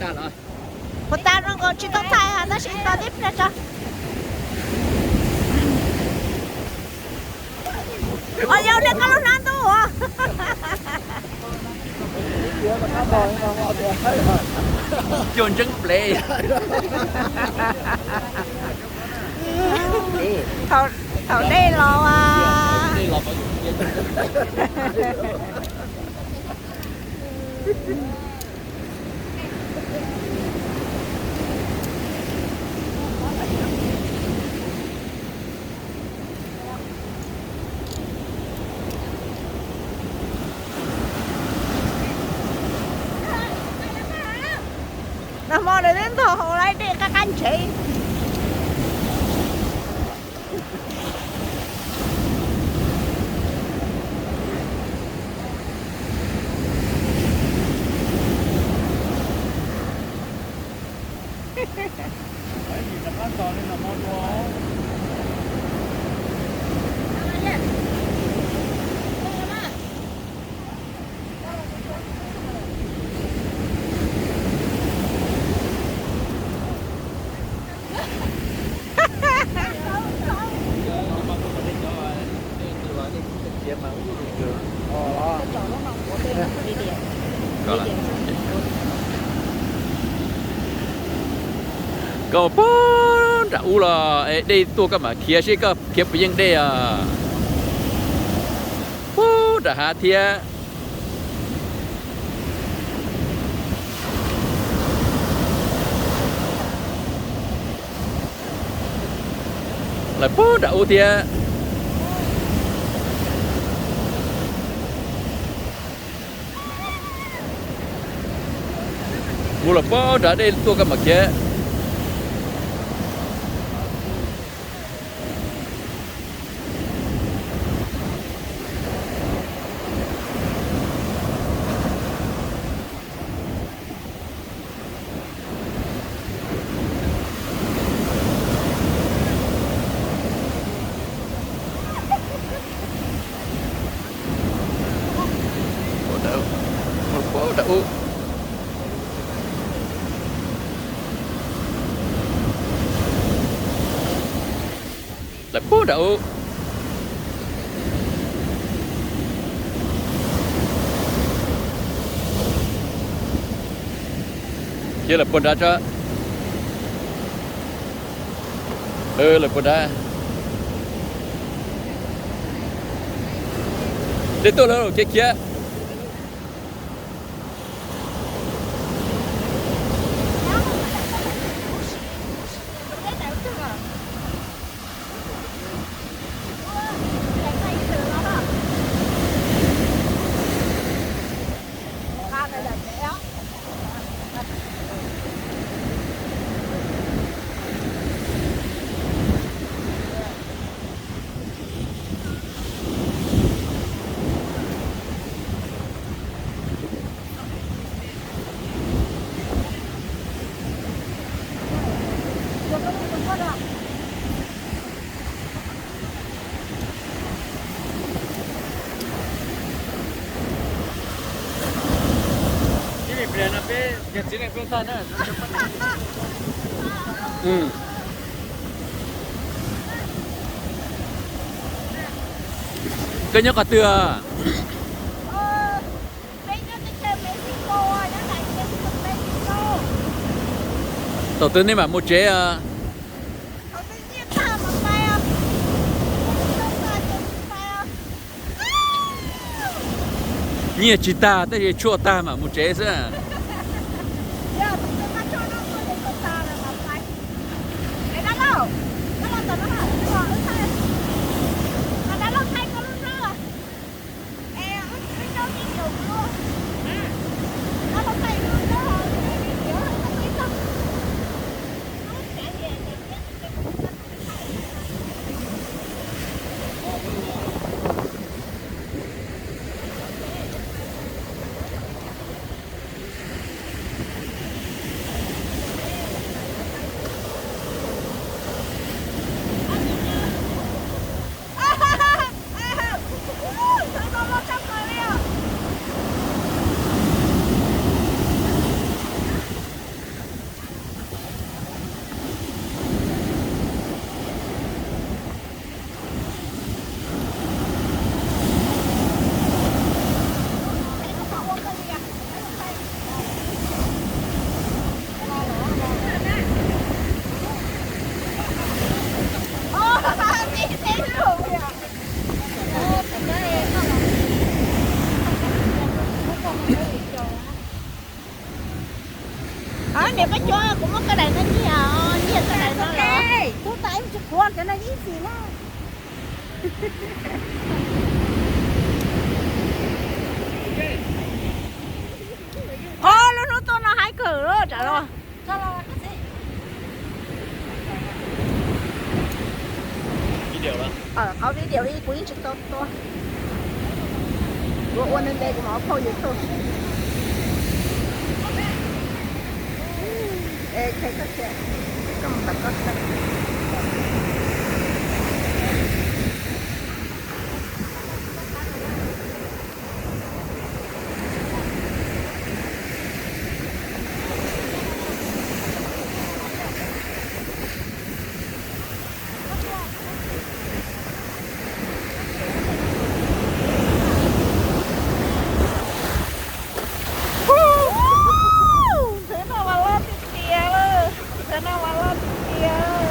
Puas tas zoo nkaus tsis tau thaij tab sis tos tib pliag tso. Os, yog ua li koj lub hnab ntuj. Cuag ntseeb plev. Thaum dej los as. Nag hmo nws twb ntog hauv lawm, dej qab qab ntshev. Koj puag nram ub los es dej tuaj koj mam khiav seb koj khiav puas yeej dej os. Puag nram hav thiab. Lawv puag nram ub thiab. Mus lawm puag nrad dej tuaj koj mam khiav. Lawv puag nram ub. Khiav lawm puag nrad tso. Lawv puag nrad. Dej tuaj lawm, khiav khiav. Koj nyob qhov twg? Thaum twg nej mam mus tsev? Nyiaj tsis tag tab sis tshuaj tag mam mus tsev xwb. Cov no ib txhis na. Ob lub hnub tuaj no haib kawg los tsam no. Qhov video ib kuv yeej tsis tau tua. Kuv ua ntev ntev kuv mam ua phauj YouTube. Ntawm no mas loj tiag tiag lawm, ntawm no mas loj tiag tiag.